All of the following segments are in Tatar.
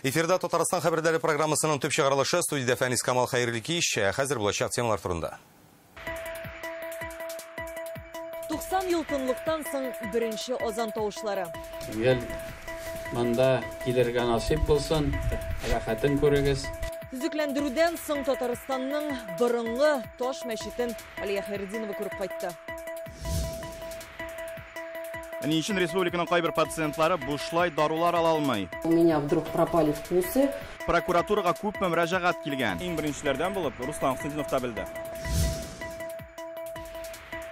Эфирда Татарстан хәбәрләре программасының төп чыгарылышы. Студиядә Фәнис Камал, хәерле кич. Хәзер булачак темалар турында. 90 ел тынлыктан соң беренче азан тавышлары. Гел монда килергә насыйп булсын, рәхәтен күрегез. Төзекләндерүдән соң Татарстанның борынгы таш мәчетен Алия Хәйретдинова күреп кайтты. Ни өчен республиканың кайбер пациентлары бушлай дарулар ала алмый? У меня вдруг пропали вкусы. Прокуратурага күпме мөрәҗәгать килгән? Иң беренчеләрдән булып Руслан Хөснетдинов та белде.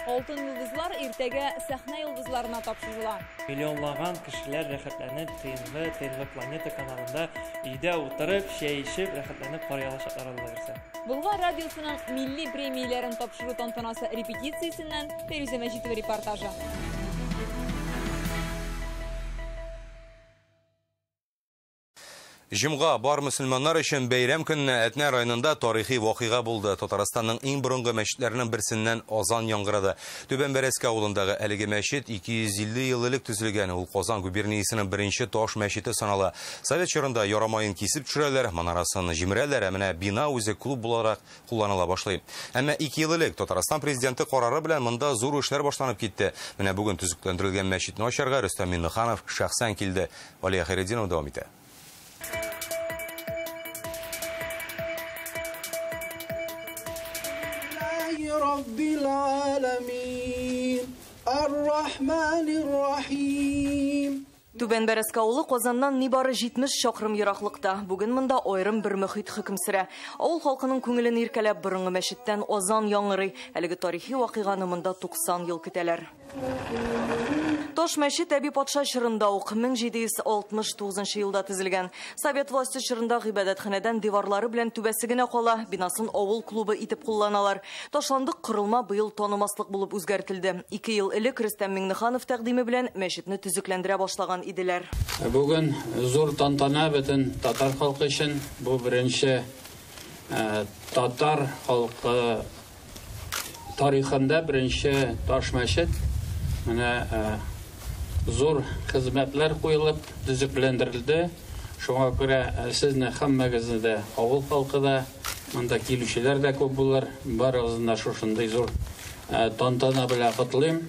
Алтын йолдызлар иртәгә сәхнә йолдызларына тапшырыла. Миллионлаган кешеләр рәхәтләнеп ТНВ, ТНВ Планета каналында өйдә утырып, чәй эчеп, рәхәтләнеп карый алачаклар, Алла бирсә. Болгар радиосының милли премияләрен тапшыру тантанасы репетициясеннән Фәйрүзә Мәҗитова репортажы. Җомга бар мөселманнар өчен бәйрәм көнне Әтнә районында тарихи вакыйга булды. Татарстанның иң борынгы мәчетләренең берсеннән азан яңгырады. Түбән Бәрәскә авылындагы әлеге мәчет 250 ел элек төзелгән. Ул Казан губерниясенең беренче таш мәчете санала. Совет чорында ярамаен кисеп төшерәләр, манарасын җимерәләр, ә менә бина үзе клуб буларак кулланыла башлый. Әмма 2 ел элек Татарстан президенты карары белән монда зур эшләр башланып китте. Менә бүген төзекләндерелгән мәчетне ачарга Рөстәм Миңнеханов шәхсән килде. Алия Хәйретдинова дәвам итә. Түбән Бәрәскә авылы Казаннан нибары 70 чакрым ераклыкта. Бүген монда аерым бер мөхит хөкем сөрә. Авыл халкының күңелен иркәләп борынгы мәчеттән азан яңгырый. Әлеге тарихи вакыйганы монда 90 ел көтәләр. Таш мәчет Әби патша чорында ук 1769 елда төзелгән. Совет власте чорында гыйбадәтханәдән диварлары белән түбәсе генә кала, бинасын авыл клубы итеп кулланалар. Ташландык корылма быел танымаслык булып үзгәртелде. 2 ел элек Рөстәм Миңнеханов тәкъдиме белән мәчетне төзекләндерә башлаган иделәр. Бүген зур тантана бөтен татар халкы өчен. Бу беренче татар халкы тарихында беренче таш мәчет. Менә зур хезмәтләр куелып төзекләндерелде. Шуңа күрә сезне һәммәгезне дә, авыл халкы да, монда килүчеләр дә күп булыр. Барыгызны да шушындый зур тантана белән котлыйм.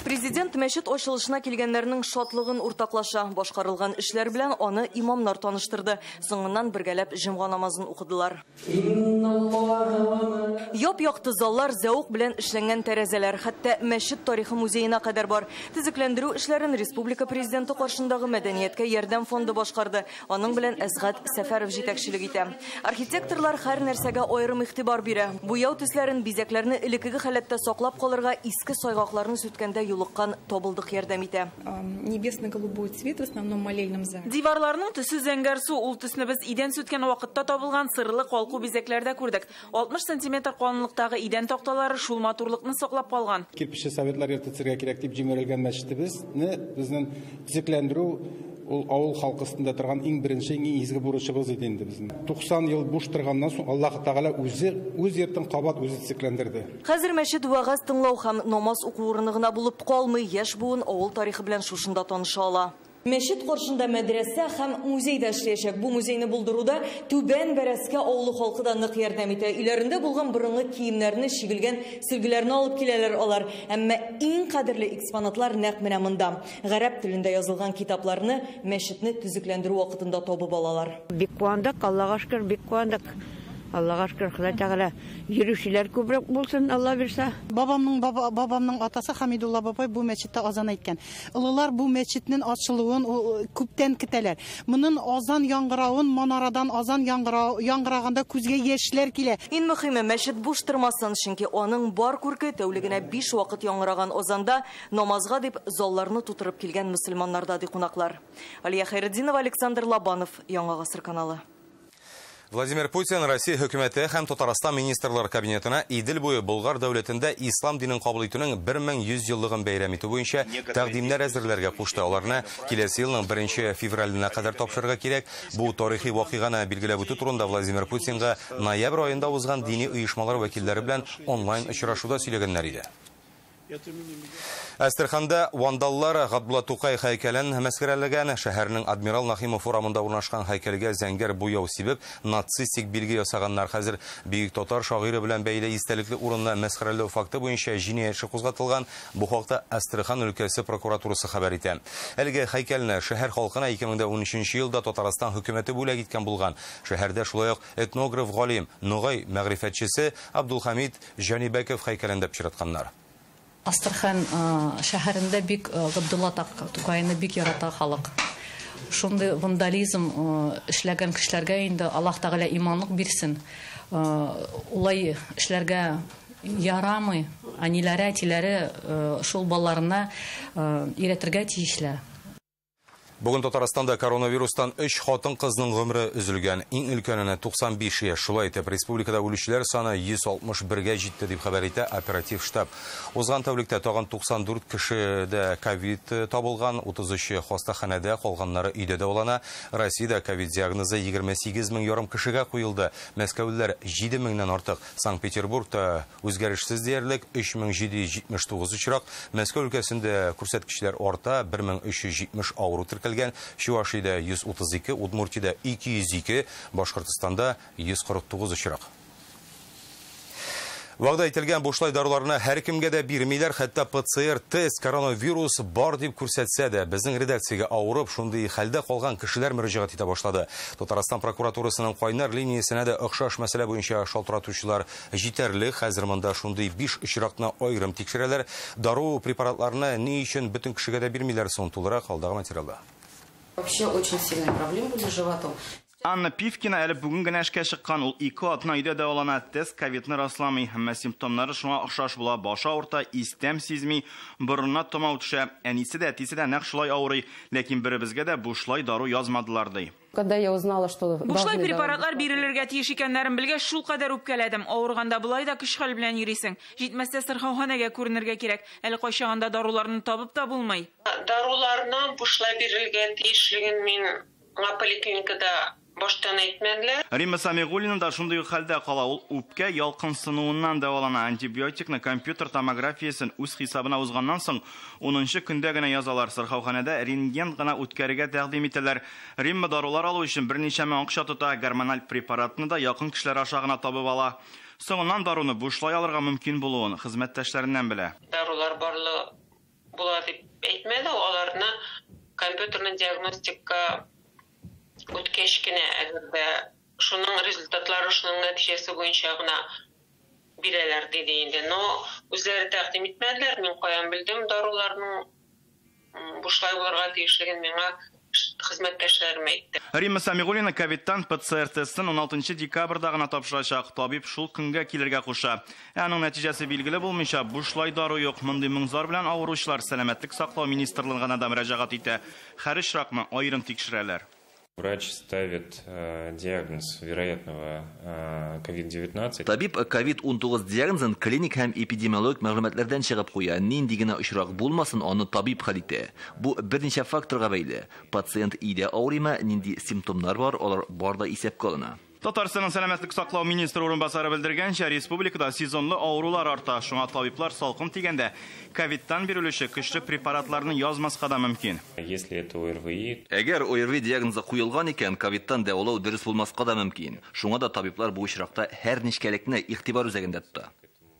Президент мәчет ачылышына килгәннәрнең шатлыгын уртаклаша. Башкарылган эшләр белән аны имамнар таныштырды. Соңыннан бергәләп җомга намазын укыдылар. Яп-якты заллар, зәвык белән эшләнгән тәрәзәләр, хәтта мәчет тарихы музеена кадәр бар. Төзекләндерү эшләрен республика президенты каршындагы мәдәнияткә ярдәм фонды башкарды. Аның белән Әсгать Сәфәров җитәкчелек итә. Архитекторлар һәр нәрсәгә аерым игътибар бирә. Буяу төсләрен, бизәкләрне элеккеге халәттә саклап калырга иске сайгакларны сүткәндә юлыккан табылдык ярдәм итә. Небесно-голубой цвет в основном молельном зале. Диварларның төсе зәңгәрсу, ул төсне без идән сүткән вакытта табылган сырлы калку бизәкләрдә күрдек. 60 сантиметр калынлыктагы идән такталары шул матурлыкны саклап калган. Кирпиче советлар йөртергә кирәк дип җимерелгән мәчетебезне безнең төзекләндерү ул авыл халкы өстендә торган иң беренче, иң изге бурычыбыз иде инде безнең. 90 ел буш торганнан соң Аллаһ Тәгалә үзе үз йортын кабат үзе төзекләндерде. Хәзер мәчет вәгазь тыңлау һәм намаз уку урыны гына булып калмый, яшь буын авыл тарихы белән шушында таныша ала. Мәчет каршында мәдрәсә һәм музей дә эшләячәк. Бу музейны булдыруда Түбән Бәрәскә авылы халкы да нык ярдәм итә. Өйләрендә булган борынгы киемнәрне, чигелгән сөлгеләрне алып киләләр алар. Әмма иң кадерле экспонатлар нәкъ менә монда. Гарәп телендә язылган китапларны мәчетне төзекләндерү вакытында табып алалар. Бик куандык, Аллага шөкер, бик куандык. Аллага шөкер, Ходай Тәгалә, йөрүчеләр күбрәк булсын, Алла бирсә. Бабамның атасы Хамидулла бабай бу мәчеттә азан әйткән. Олылар бу мәчетнең ачылуын күптән көтәләр. Моның азан яңгыравын, манарадан азан яңгыраганда күзгә яшьләр килә. Иң мөһиме, мәчет буш тормасын, чөнки аның бар күрке тәүлегенә 5 вакыт яңгыраган азанда намазга дип залларны тутырып килгән мөселманнарда, ди кунаклар. Алия Хәйретдинова, Александр Лобанов, Яңа Гасыр каналы. Владимир Путин Россия хөкүмәте һәм Татарстан министрлар кабинетына Идел буе Болгар дәүләтендә ислам динен кабул итүнең 1100 еллыгын бәйрәм итү буенча тәкъдимнәр әзерләргә кушты. Аларны киләсе елның 1 февраленә кадәр тапшырырга кирәк. Бу тарихи вакыйганы билгеләп үтү турында Владимир Путинга ноябрь аенда узган дини оешмалар вәкилләре белән онлайн очрашуда сөйләгәннәр иде. Әстерханда вандаллар Габдулла Тукай һәйкәлен мәсхәрәләгән. Шәһәрнең Адмирал Нахимов урамында урнашкан һәйкәлгә зәңгәр буяу сибеп, нацистик билге ясаганнар. Хәзер бөек татар шагыйре белән бәйле истәлекле урынны мәсхәрәләү факты буенча җинаять эше кузгатылган. Бу хакта Әстерхан өлкәсе прокуратурасы хәбәр итә. Әлеге һәйкәлне шәһәр халкына 2013 елда Татарстан хөкүмәте бүләк иткән булган. Шәһәрдә шулай ук этнограф галим, Ногай мәгърифәтчесе Абдулхамид Җанибәков һәйкәлен дә пычратканнар. Астрахань шәһәрендә бик Габдулла Тукайны бик ярата халык. Шундый вандализм эшләгән кешеләргә инде Аллаһ Тәгалә иманлык бирсен. Улай эшләргә ярамый. Әниләре, әтиләре шул балаларына өйрәтергә тиешләр. Бүген Татарстанда коронавирустан 3 хатын-кызның гомере өзелгән. Иң өлкәненә 95 яшь. Шулай итеп, республикада үлүчеләр саны 161-гә җитте дип хәбәр итә оператив штаб. Узган тәүлектә тагын 94 кешедә ковид табылган, 33-е хастаханәдә, калганнары өйдә дәвалана. Россиядә ковид диагнозы 28 500 кешегә куелды. Мәскәүлеләр 7 меңнән артык. Санкт-Петербургта үзгәрешсез диярлек 3779 очрак. Мәскәү өлкәсендә күрсәткечләр арта, 1370 авыру теркәлгән. Чувашиядә 132, Удмуртиядә 202, Башкортстанда 149 очрак. Вәгъдә ителгән бушлай даруларны һәркемгә дә бирмиләр, хәтта ПЦР-тест коронавирус бар дип күрсәтсә дә, безнең редакциягә авырып, шундый хәлдә калган кешеләр мөрәҗәгать итә башлады. Татарстан прокуратурасының кайнар линиясенә дә охшаш мәсьәлә буенча шалтыратучылар җитәрлек. Хәзер монда шундый 5 очракны аерым тикшерәләр. Дару препаратларны ни өчен бөтен кешегә дә бирмиләр соң? Тулырак алдагы материалда. Вообще очень сильные проблемы были с животом. Анна Пивкина әле бүген генә эшкә чыккан. Ул 2 атна өйдә дәвалана. Тест ковидны расламый. Әмма симптомнары шуңа охшаш була. Башы авырта, ис-тәм сизми, борынына томау төшә. Әнисе дә, әтисе дә нәкъ шулай авырый. Ләкин беребезгә дә бушлай дару язмадылар ди. Когда я узнала, что бушлай препаратлар бирелергә тиеш икәннәрен белгәч, шул кадәр үпкәләдем. Авырганда болай да көч-хәл белән йөрисең. Җитмәсә сырхауханәгә күренергә кирәк. Әле кайчагында даруларны табып та булмый. Даруларның бушлай бирелгән тиешлеген мин поликлиникада баштан әйтмәделәр. Римма Самигуллина да шундый ук хәлдә кала. Ул үпкә ялкынсынуыннан дәвалана. Антибиотикны компьютер томографиясен үз хисабына узганнан соң 10нчы көндә генә язалар. Сырхауханәдә рентген гына үткәрергә тәкъдим итәләр. Римма дарулар алу өчен берничә мең акча тота. Гормональ препаратны да якын кешеләр аша гына табып ала. Соңыннан даруны бушлай алырга мөмкин булуын хезмәттәшләреннән белә. Дарулар барлы була дип әйтмәде. Аларны компьютерный диагностика үткәч кенә, әгәр дә шуның результатлары, шуның нәтиҗәсе буенча гына бирәләр диде инде. Но үзләре тәкъдим итмәделәр. Мин каян белдем даруларның бушлай булырга тиешлеген, миңа хезмәттәшләрем әйтте. Римма Самигуллина ковидтан ПЦР тестын 16 декабрьдә гына тапшырачак. Табиб шул көнгә килергә куша. Ә аның нәтиҗәсе билгеле булмыйча, бушлай дару юк. Мондый моң-зар белән авыручылар Сәламәтлек саклау министрлыгына да мөрәҗәгать итә. Һәр очракны аерым тикшерәләр. Врач ставит диагноз вероятного COVID-19. Табиб COVID-19 диагнозын клиник һәм эпидемиологик мәгълүматлардан чыгып куя. Нинди генә очрак булмасын, аны табиб хәл итә. Бу берничә факторга бәйле. Пациент өйдә авырыймы, нинди симптомнар бар, алар бар да исәпкә алына. Татарстанның сәламәтлек саклау министры урынбасары белдергәнчә, республикада сезонлы авырулар арта. Шуңа табиблар салкын тигәндә ковидтан бирелүче көчле препаратларны язмаска да мөмкин. Если это ОРВИ, Әгәр ОРВИ диагнозы куелган икән, ковидтан дәвалау дөрес булмаска да мөмкин. Шуңа да табиблар бу очракта һәр нечкәлекне игътибар үзәгендә тота.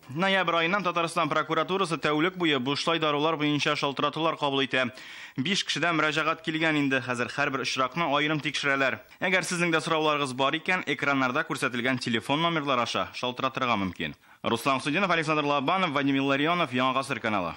Ноябрь айыннан Татарстан прокуратурасы тәүлек буе бушлай дарулар буенча шалтыратулар кабул итә. 5 кешедән мөрәҗәгать килгән инде. Хәзер һәрбер очракны аерым тикшерәләр. Әгәр сезнең дә сорауларыгыз бар икән, экраннарда күрсәтелгән телефон номерлары аша шалтыратырга мөмкин. Руслан Судинов, Александр Лобанов, Владимир Ларионов, Яңа Гасыр каналы.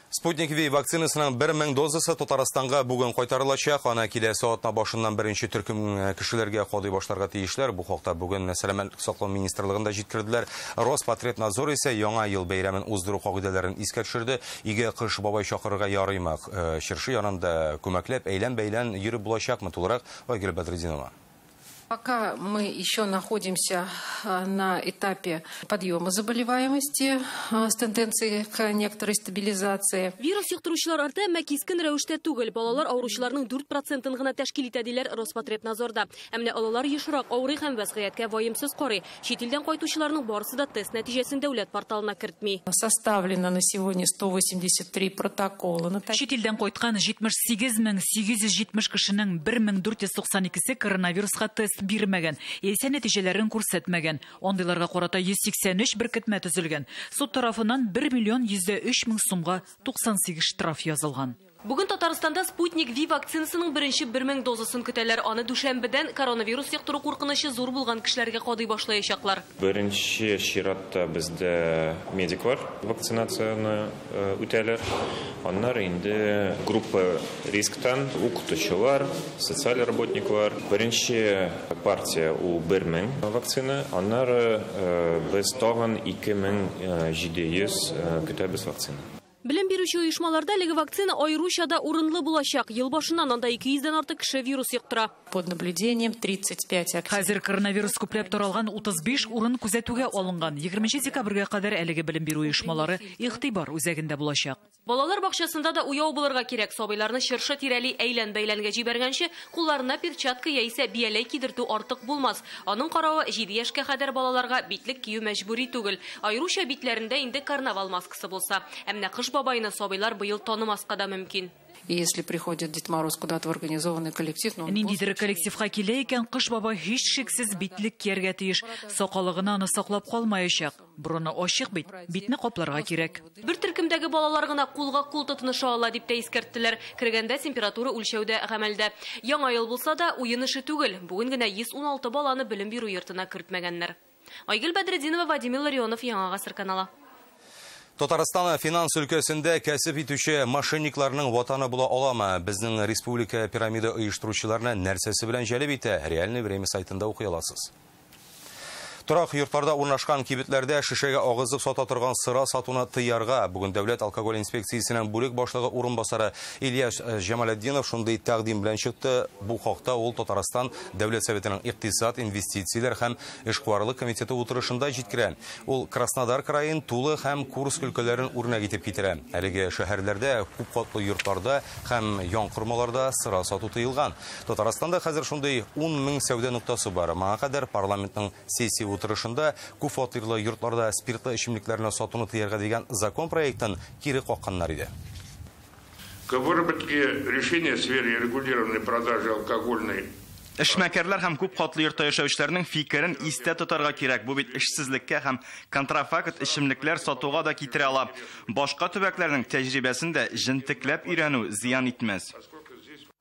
Спутник V вакцинасының 1000 дозасы Татарстанга бүген кайтарылачак. Аны киләсе атна башыннан беренче төркем кешеләргә кадый башларга тиешләр. Бу хакта бүген Сәламәтлек саклау министрлыгында җиткерделәр. Роспотребнадзор исә яңа ел бәйрәмен уздыру кагыйдәләрен искә төшерде. Өйгә кыш бабай чакырырга ярыймы? Чыршы янында күмәкләп әйлән-бәйлән йөреп булачакмы? Тулырак Айгөл Бәдретдинова. Пока мы еще находимся на этапе подъема заболеваемости с тенденцией к некоторой стабилизации. Вирус йоктыручылар арта, әмма кискен рәвештә түгел. Балалар авыручыларның 4%-ын гына тәшкил итә, диләр Роспотребнадзорда. Ә менә олылар ешрак авырый һәм вәзгыятькә ваемсыз карый. Чит илдән кайтучыларның барысы да тест нәтиҗәсен дәүләт порталына кертми. Составлено на сегодня 183 протокола. Чит илдән кайткан 78870 кешенең 1492-се коронавируска тест бирмәгән, яисә нәтиҗәләрен күрсәтмәгән. Андыйларга карата 183 беркетмә төзелгән. Суд тарафыннан 1 103 000 сумга 98 штраф язылган. Бүген Татарстанда Спутник Ви вакцинасының беренче 1000 дозасын көтәләр. Аны дүшәмбедән коронавирус йоктыру куркынычы зур булган кешеләргә кадый башлаячаклар. Беренче чиратта бездә медиклар вакцинацияне үтәләр. Аннары инде группа рисктан укытучылар, социаль работниклар. Беренче партия ул 1000 вакцина, аннары без тагын 2700 көтәбез вакцина. Белем бирүче оешмаларда әлеге вакцина аеруча да урынлы булачак. Ел башыннан анда 200-дән артык кеше вирус йоктыра. Под наблюдением 35. Хәзер коронавирус күпләп таралган 35 урын күзәтүгә алынган. 20 декабрьгә кадәр әлеге белем бирү оешмалары игътибар үзәгендә булачак. Балалар бакчасында да уяу булырга кирәк. Сабыйларны чыршы тирәли әйлән-бәйләнгә җибәргәнче, кулларына перчатка яисә бияләй кидертү артык булмас. Аның каравы 7 яшькә кадәр балаларга битлек кию мәҗбүри түгел. Аеруча битләрендә инде карнавал маскасы булса. Ә менә Кыш бабайны сабыйлар быел танымаска да мөмкин. Если приходит Дед Мороз куда-то в организованный коллектив, но ниндидер коллективка килә икән, Кыш бабай һичшиксез битлек кияргә тиеш. Сакалы гына аны саклап калмаячак. Борыны ачык бит, битне капларга кирәк. Бер төркемдәге балалар гына кулга кул тотыныша ала дип тә искәрттеләр. Кергәндә температура үлчәүдә гамәлдә. Яңа ел булса да уен эше түгел. Бүген генә 116 баланы белем бирү йортына кертмәгәннәр. Айгөл Бәдретдинова, Вадим Ларионов, Яңа Гасыр каналы. Татарстан финанс өлкәсендә кәсеп итүче мошенникларның ватаны була аламы? Безнең республика пирамида оештыручыларны нәрсәсе белән җәлеп итә? Реальное время сайтында укый аласыз. Торак йортларда урнашкан кибетләрдә шешәгә агызып сата торган сыра сатуны тыярга. Бүген Дәүләт алкоголь инспекциясенең бүлек башлыгы урынбасары Ильяс Җамалетдинов шундый тәкъдим белән чыкты. Бу хакта ул Татарстан Дәүләт Советының икътисад, инвестицияләр һәм эшкуарлык комитеты утырышында җиткерә. Ул Краснодар краен, Тулы һәм Курск өлкәләрен үрнәк итеп китерә. Әлеге шәһәрләрдә күп катлы йортларда һәм янкормаларда сыра сату тыелган. Татарстанда хәзер шундый 10 мең сәүдә ноктасы бар. Моңа кадәр парламентның сессия утырышында күп фатирлы йортларда спиртлы эчемлекләрне сатуны тыярга дигән закон проектын кире какканнар иде. К выработке решения в сфере регулированной продажи алкогольной Эшмәкәрләр һәм күп катлы йортта яшәүчеләрнең фикерен истә тотарга кирәк. Бу бит эшсезлеккә һәм контрафакт эчемлекләр сатуга да китерә ала. Башка төбәкләрнең тәҗрибәсен дә җентекләп өйрәнү зыян итмәс.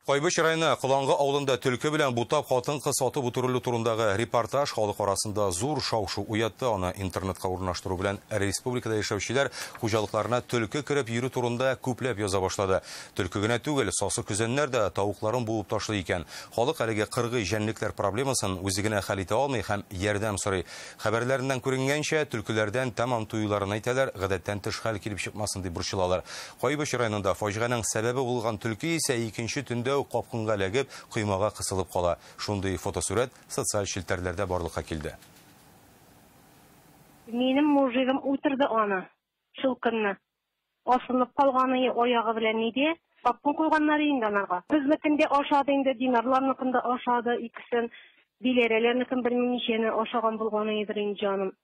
Кайбыч районы Колаңгы авылында төлке белән бутап хатын-кыз сатып үтерелү турындагы репортаж халык арасында зур шау-шу уятты. Аны интернетка урнаштыру белән республикада яшәүчеләр хуҗалыкларына төлке кереп йөрү турында күпләп яза башлады. Төлке генә түгел, сасы көзәннәр дә тавыкларын буып ташлый икән. Халык әлеге кыргый җәнлекләр проблемасын үзе генә хәл итә алмый һәм ярдәм сорый. Хәбәрләреннән күренгәнчә, төлкеләрдән тәмам туюларын әйтәләр, гадәттән тыш хәл килеп чыкмасын дип борчылалар. Кайбыч районында фаҗиганең сәбәбе булган төлке исә икенче төндә капкынга эләгеп, коймага кысылып кала. Шундый фотосурәт социаль челтәрләрдә барлыкка килде. Минем мужигым үтерде аны, шул көнне. Асылып калганы аягы белән иде. Капкын куйганнар инде анарга. Безнекен дә ашады инде, Динарларныкын да ашады, икесен, Диләрәләрнекен белмим ничәне ашаган булганы иде инде җаным.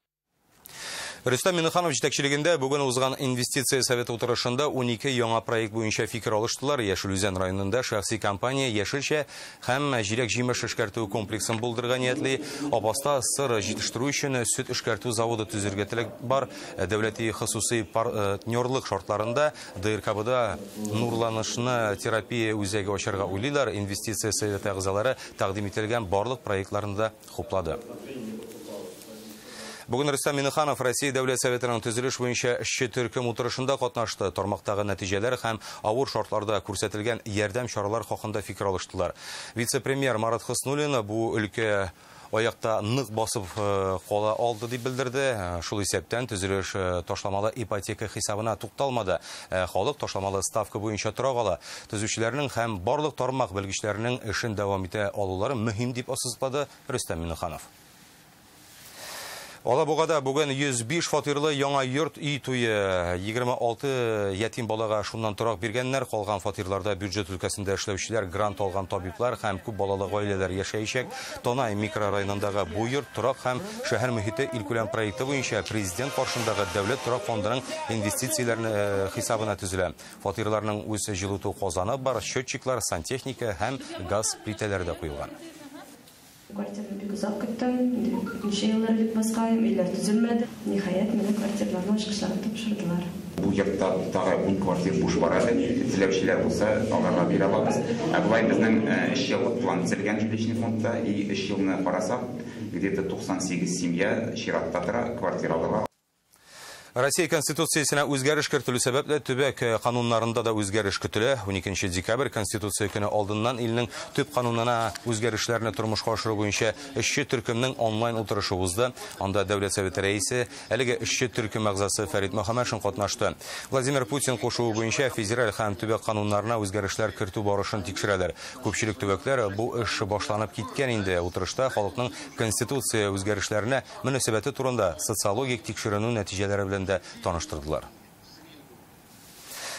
Рөстәм Миннеханов җитәкчелегендә бүген узган инвестиция советы утырышында 12 яңа проект буенча фикер алыштылар. Яшел Үзән районында шәхси компания яшелчә һәм җиләк-җимеш эшкәртү комплексын булдырырга ниятли. Апаста сыр җитештерү өчен сөт эшкәртү заводы төзергә теләк бар. Дәүләти хосусый партнерлык шартларында ДРКБда нурланышны терапия үзәге ачарга уйлыйлар. Инвестиция советы әгъзалары тәкъдим ителгән барлык проектларны да хуплады. Бүген Рөстәм Миннеханов Россия Дәүләт Советының төзелеш буенча эшче төркем утырышында катнашты. Тармактагы нәтиҗәләр һәм авыр шартларда күрсәтелгән ярдәм чаралар хакында фикер алыштылар. Вице-премьер Марат Хөснуллин бу өлкә аякта нык басып кала алды дип белдерде. Шул исәптән төзелеш ташламалы ипотека хисабына тукталмады. Халык ташламалы ставка буенча торак ала. Төзүчеләрнең һәм барлык тармак белгечләренең эшен дәвам итә алулары мөһим дип ассызыклады Рөстәм Миңнеханов. Алабугада бүген 105 фатирлы яңа йорт өй туе. 26 ятим балага шуннан торак биргәннәр. Калган фатирларда бюджет өлкәсендә эшләүчеләр, грант алган табиблар һәм күп балалы гаиләләр яшәячәк. Тонай микрорайонындагы бу йорт торак һәм шәһәр мөхите илкүләм проекты буенча президент каршындагы дәүләт торак фондының инвестицияләрен хисабына төзелә. Фатирларның үз җылыту казаны бар, счетчиклар, сантехника һәм газ плитәләре дә куелган. Квартираны бик озак көттем. Ничә еллар элек баскан, өйләр төзелмәде. Ниһаять, менә квартираларның ачкычларын тапшырдылар. Бу йортта тагы 10 квартир буш бар әле. Теләүчеләр булса, аларга бирә алабыз. Ә болай безнең 3 еллык план төзелгән жилищный фондта, и 3 елны карасак, где-то 98 семья чиратта тора квартира алырга. Россия Конституциясенә үзгәреш кертелү сәбәпле төбәк кануннарында да үзгәреш көтелә. 12 декабрь Конституция көне алдыннан илнең төп канунына үзгәрешләрне тормышка ашыру буенча эшче төркемнең онлайн утырышы узды. Анда Дәүләт Советы рәисе, әлеге эшче төркем әгъзасы Фәрит Мөхәммәтшин катнашты. Владимир Путин кушуы буенча федераль һәм төбәк кануннарына үзгәрешләр кертү барышын тикшерәләр. Күпчелек төбәкләр бу эш башланып киткән инде. Утырышта халыкның Конституция үзгәрешләренә мөнәсәбәте турында социологик тикшеренү нәтиҗәләре белән дә таныштырдылар.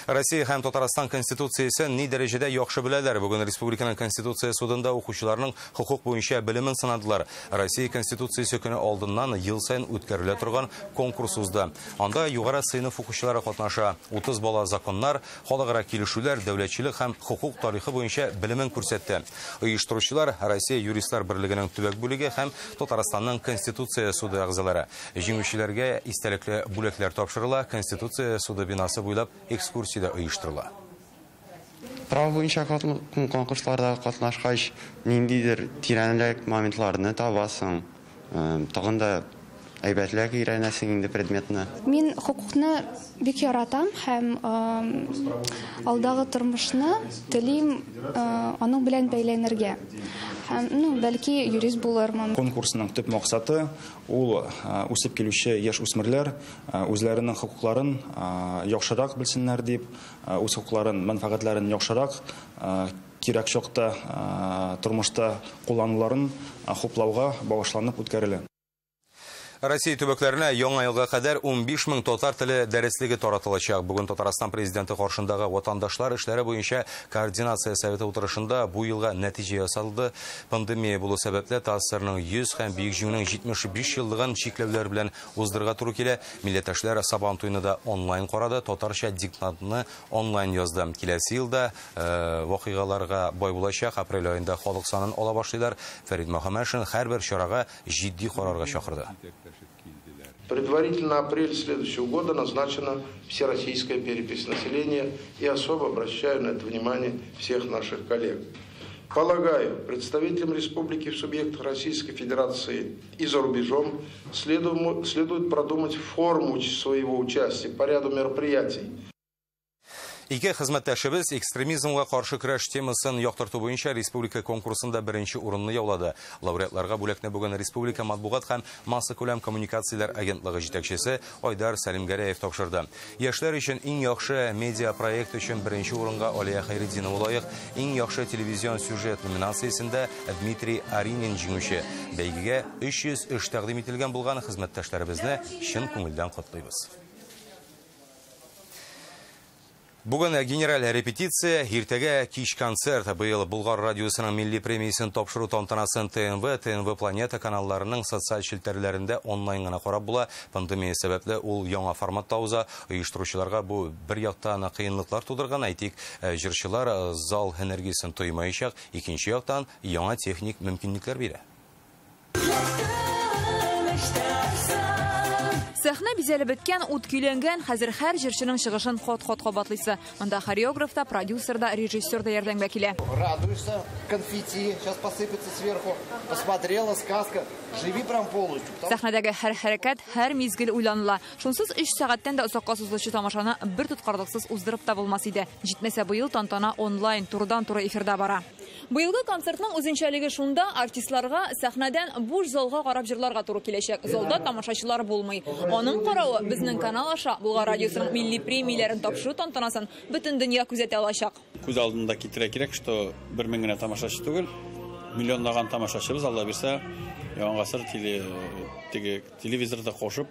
Россия һәм Татарстан Конституциясен ни дәрәҗәдә яхшы беләләр? Бүген Республиканың Конституция судында укучыларның хокук буенча белемен сынадылар. Россия Конституциясе көне алдыннан ел саен үткәрелә торган конкурс узды. Анда югары сыйныф укучылары катнаша. 30 бала законнар, халыкара килешүләр, дәүләтчелек һәм хокук тарихы буенча белемен күрсәтте. Оештыручылар Россия юристлар берлегенең төбәк бүлеге һәм Татарстанның Конституция суды әгъзалары. Җиңүчеләргә истәлекле бүләкләр тапшырыла. Конституция суды бинасы буйлап экскурсия да оештырыла. Право буенча конкурсларда катнашкач, ниндидер тирәнрәк моментларны табасың, тагын да әйбәтләк өйрәнәсең инде предметны. Мин хокукны бик яратам һәм алдагы тормышны телим аның белән бәйләнергә. Һәм, ну, бәлки юрист булырмын. Конкурсның төп максаты ул үсеп килүче яшь үсмерләр үзләренең хокукларын яхшырак белсеннәр дип, үз хокукларын, мәнфәгатьләрен яхшырак кирәк чакта тормышта куллануларын хуплауга багышланып үткәрелә. Россия төбәкләренә яңа елга кадәр 15 мең татар теле дәреслеге таратылачак. Бүген Татарстан президенты каршындагы ватандашлар эшләре буенча координация советы утырышында бу елга нәтиҗә ясалды. Пандемия булу сәбәпле ТАССРның 100 һәм Бөек Җиңүнең 75 еллыгын чикләүләр белән уздырырга туры килә. Милләттәшләр Сабан туйны да онлайн карады, татарча диктантны онлайн язды. Киләсе елда вакыйгаларга бай булачак. Апрель аенда халык санын ала башлыйлар. Фәрит Мөхәммәтшин һәрбер чарага җитди карарга чакырды. Предварительно апрель следующего года назначена всероссийская перепись населения, и особо обращаю на это внимание всех наших коллег. Полагаю, представителям республики в субъектах Российской Федерации и за рубежом следует продумать форму своего участия по ряду мероприятий. Ике хезмәттәшебез экстремизмга каршы көрәш темасын яктырту буенча республика конкурсында беренче урынны яулады. Лауреатларга бүләкне бүген Республика матбугат һәм массакүләм коммуникацияләр агентлыгы җитәкчесе Айдар Сәлимгәрәев тапшырды. Яшьләр өчен иң яхшы медиа проект өчен беренче урынга Алия Хәйретдинова лаек, иң яхшы телевизион сюжет номинациясендә Дмитрий Аринин җиңүче. Бәйгегә 300 эш тәкъдим ителгән булган хезмәттәшләребезне чын күңелдән котлыйбыз. Бүген генераль репетиция, иртәгә кич концерт. Быел Болгар радиосының милли премиясен тапшыру тантанасын ТНВ, ТНВ Планета каналларының социаль челтәрләрендә онлайн гына карап була. Пандемия сәбәпле ул яңа форматта уза. Оештыручыларга бу бер яктан кыенлыклар тудырган, әйтик, җырчылар зал энергиясен тоймаячак, икенче яктан яңа техник мөмкинлекләр бирә. Сәхнә бизәлеп беткән, ут көйләнгән, хәзер һәр җырчының чыгышын хат-хат кабатлыйсы. Монда хореограф та, продюсер да, режиссер да ярдәмгә килә. Радуешься, конфетти сейчас посыпется сверху. Посмотрела, сказка, живи прям полностью. Сәхнәдәге һәр хәрәкәт, һәр мизгел уйланыла. Шунсыз 3 сәгатьтән дә озакка сузылучы тамашаны бер тоткарлыксыз уздырып та булмас иде. Җитмәсә быел тантана онлайн, турыдан-туры эфирда бара. Быелгы концертның үзенчәлеге шунда, артистларга сәхнәдән буш залга карап җырларга туры киләчәк. Залда тамашачылар булмый. Аның каравы безнең канал аша Болгар радиосының милли премияләрен тапшыру тантанасын бөтен дөнья күзәтә алачак. Күз алдында китерә кирәк, что 1000 генә тамашачы түгел, миллионлаган тамашачыбыз, Алла бирсә, Яңа гасыр телевизорда кошып,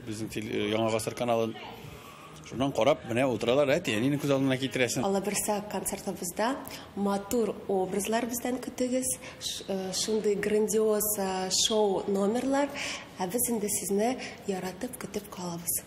безнең Яңа гасыр каналын шуннан карап, менә утыралар, әти-әнине күз алдына китерәсең. Алла бирсә, концертыбызда матур образлар бездән көтегез, шундый грандиоз шоу номерлар, ә без инде сезне яратып көтеп калабыз.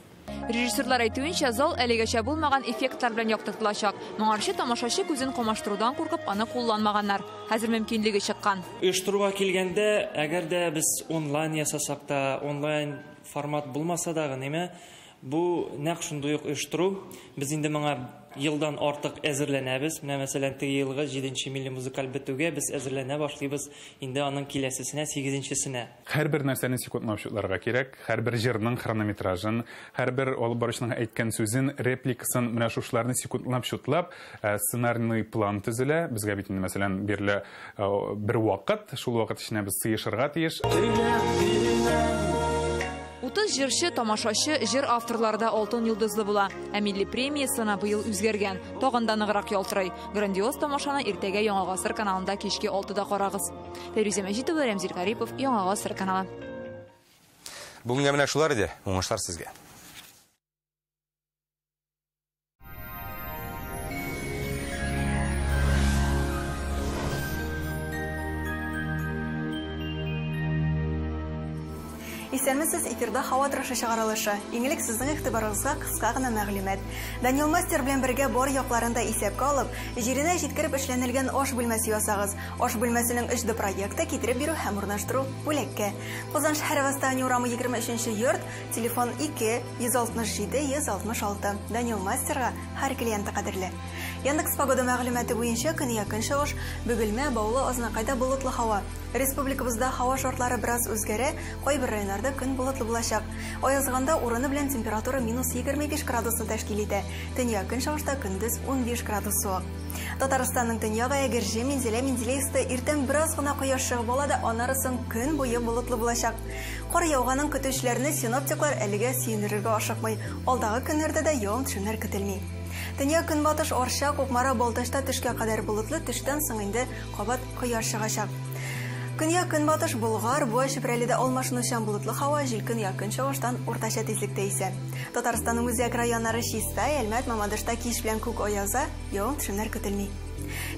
Режиссерлар әйтүенчә, зал әлегәчә булмаган эффектлар белән яктыртылачак. Моңарчы тамашачы күзен камаштырудан куркып, аны кулланмаганнар. Хәзер мөмкинлеге чыккан. Оештыруга килгәндә, әгәр дә без онлайн ясасак та, онлайн формат булмаса да, ниме, бу нәкъ шундый ук оештыру. Без инде моңа елдан артык әзерләнәбез. Менә мәсәлән, теге елгы 7нче милли музыкаль бетүгә без әзерләнә башлыйбыз. Инде аның киләсесенә, 8нчесенә. Һәрбер нәрсәне секундлап шутларга кирәк, һәрбер җырның хронометражын, һәрбер алып баручының әйткән сүзен, репликасын, менә шушыларны секундлап шутлап, сценарный план төзелә. Безгә бит инде, мәсәлән, бирелә бер вакыт, шул вакыт эченә без сыешырга тиеш. 30 җырчы, тамашачы, җыр авторлары да алтын йолдызлы була. Ә милли премиясына быел үзгәргән, тагын да ныграк ялтырый. Грандиоз тамашаны иртәгә Яңа гасыр каналында кичке 6-да карагыз. Фәйрүзә Мәҗитова, Рәмзил Гарипов, Яңа гасыр каналы. Бүгенгә менә шулар иде. Уңышлар сезгә. Исәнмесез, эфирда һава торышы чыгарылышы. Иң элек сезнең игътибарыгызга кыска гына мәгълүмат. Данил Мастер белән бергә бар якларын да исәпкә алып, җиренә җиткереп эшләнелгән аш бүлмәсе ясагыз. Аш бүлмәсенең 3D проекты китереп бирү һәм урнаштыру бүләккә. Казан шәһәре Восстание урамы 23 йорт, телефон 2 167 166. Данил Мастерга һәр клиенты кадерле. Яндекс погода мәгълүматы буенча көньяк көнчыгыш, Бөгелмә, Баулы, Азнакайда болытлы һава. Республикабызда һава шартлары бераз үзгәрә, кайбер районнарда көн болытлы булачак. Аязганда урыны белән температура -25 градусны тәшкил итә. Төньяк көнчыгышта көндез 15 градус суык. Татарстанның төньягы Әгерҗе, Мензелә, Менделеевскта иртән бераз гына кояш чыгып ала да, аннары соң көн буе болытлы булачак. Кар яуганын көтүчеләрне синоптиклар әлегә сөендерергә ашыкмый. Алдагы көннәрдә дә явым-төшемнәр көтелми. Төньяк көнбатыш Арча, Кукмара, Балтачта төшкә кадәр болытлы, төштән соң инде кабат кояш чыгачак. Көньяк көнбатыш Болгар, Буа, Чүпрәледә алмашынучан болытлы һава, җил көньяк көнчыгыштан уртача тизлектә исә. Татарстанның үзәк районнары Чистай, Әлмәт, Мамадышта кич белән күк аяза, явым-төшемнәр көтелми.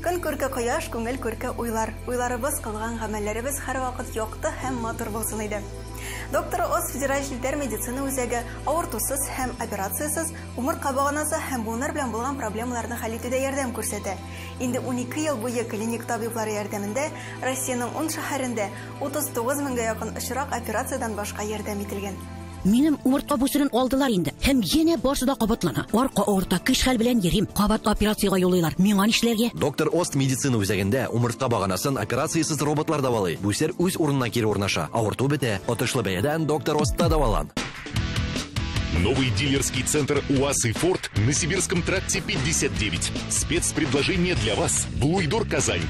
Көн күрке кояш, күңел күрке уйлар. Уйларыбыз, кылган гамәлләребез һәрвакыт якты һәм матур булсын иде. Доктор Оз федераль челтәр медицина үзәге авыртусыз һәм операциясез умыртка баганасы һәм буыннар белән булган проблемаларны хәл итүдә ярдәм күрсәтә. Инде 12 ел буе клиник табиблары ярдәмендә Россиянең 10 шәһәрендә 39 меңгә якын очрак операциядән башка ярдәм ителгән. Минем умыртка бүсерен алдылар инде. Һәм янә барсы да кабатлана. Арка авырта, көч хәл белән йөрим. Кабат операциягә юлыйлар. Миңа нишләргә? Доктор Ост медицина үзәгендә умыртка баганасын операциясез роботлар дәвалый. Бүсер үз урынына кире урнаша. Авырту бетә. Отышлы бәядән доктор Остта дәвалан. Новый дилерский центр УАЗ и Форд на Сибирском тракте 59. Спецпредложение для вас. Блуйдор Казань.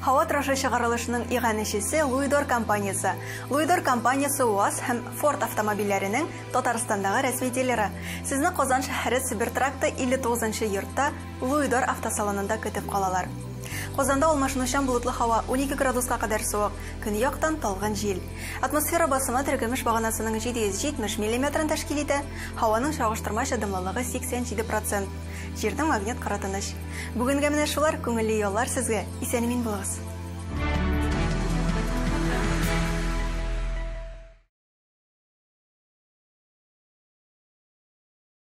Һава торышы чыгарылышының иганәчесе Луидор компаниясе. Луидор компаниясе УАЗ һәм Форд автомобильләренең Татарстандагы рәсми дилеры. Сезне Казан шәһәре Сибир тракты 59 йортта Луидор автосалонында көтеп калалар. Казанда алмашынучан болытлы һава, 12 градуска кадәр суык, көньяктан талгын җил. Атмосфера басымы теркемеш баганасының 770 миллиметрын тәшкил итә, һаваның чагыштырмача дымлылыгы 87%. Җирнең магнит кыры тыныч. Бүгенгә менә шулар, күңелле яллар сезгә. Исән-имин булыгыз.